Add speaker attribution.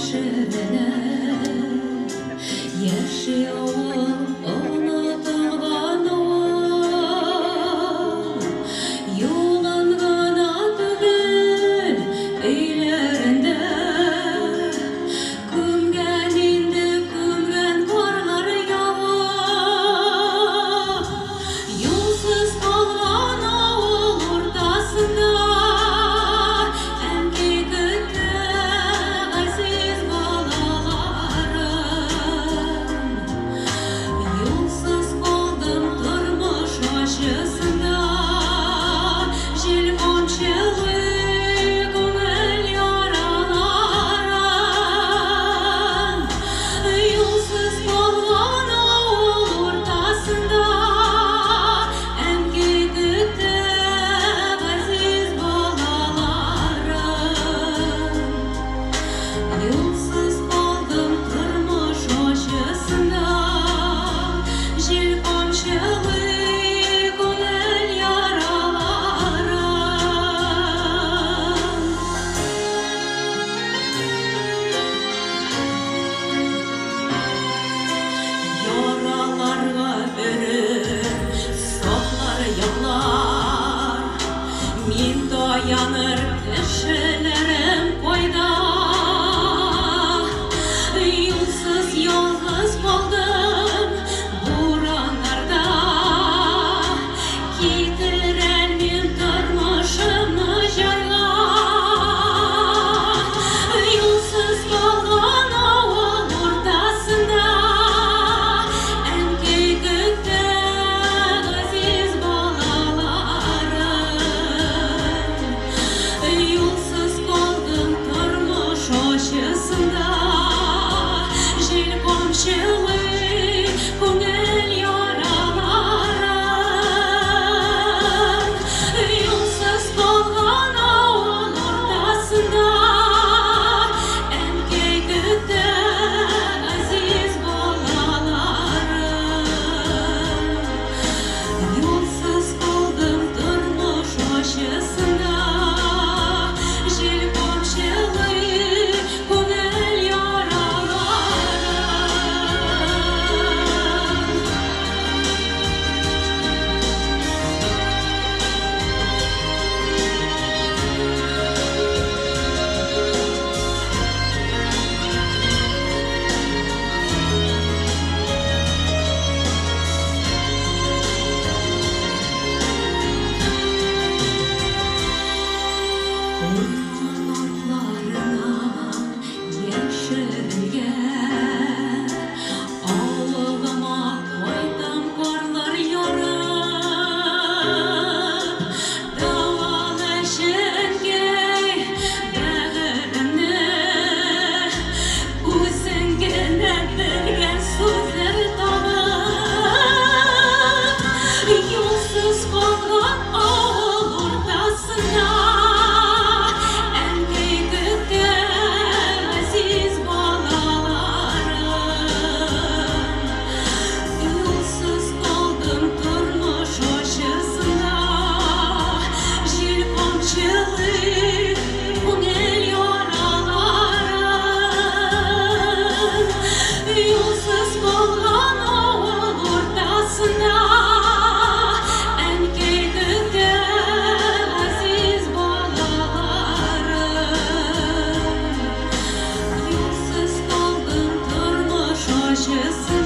Speaker 1: Яшеренеп яши авыл, онытылган авыл. Юлын гына түгел, өйләрендә күмгән инде, күмгән карлар явып. Юлсыз калган авыл уртасында әнкәй көтә газиз балаларын. Юлсыз калдым тормыш ачысында, җил камчылый күңел яраларын. Юлсыз калган авыл уртасында әнкәй көтә газиз балаларын. Юлсыз калдым тормыш ачысында, җил камчылый күңел яраларын. Яраларга өрер саклар яклар, мин таяныр кешеләрем кайда? Юлсыз ялгыз калдым бураннарда, китерәлмим тормышымны җайга. Юлсыз калган авыл уртасында әнкәй көтә газиз балаларын. Юлсыз калдым тормыш ачысында, җил камчылый күңел яраларын. Юлсыз калган авыл уртасында әнкәй көтә газиз балаларын. Юлсыз калдым тормыш ачысында, җил камчылый күңел яраларын. Урман артларына яшеренгән авылыма кайтам карлар ярып. Дәвалашы, әнкәй, бәгыремне, үзең генә белгән сүзләр табып. Юлсыз калган авыл уртасында әнкәй көтә газиз балаларын. Юлсыз калдым тормыш ачысында, җил камчылый күңел яраларын. Юлсыз калган авыл уртасында әнкәй көтә газиз балаларын. Юлсыз калдым тормыш ачысында,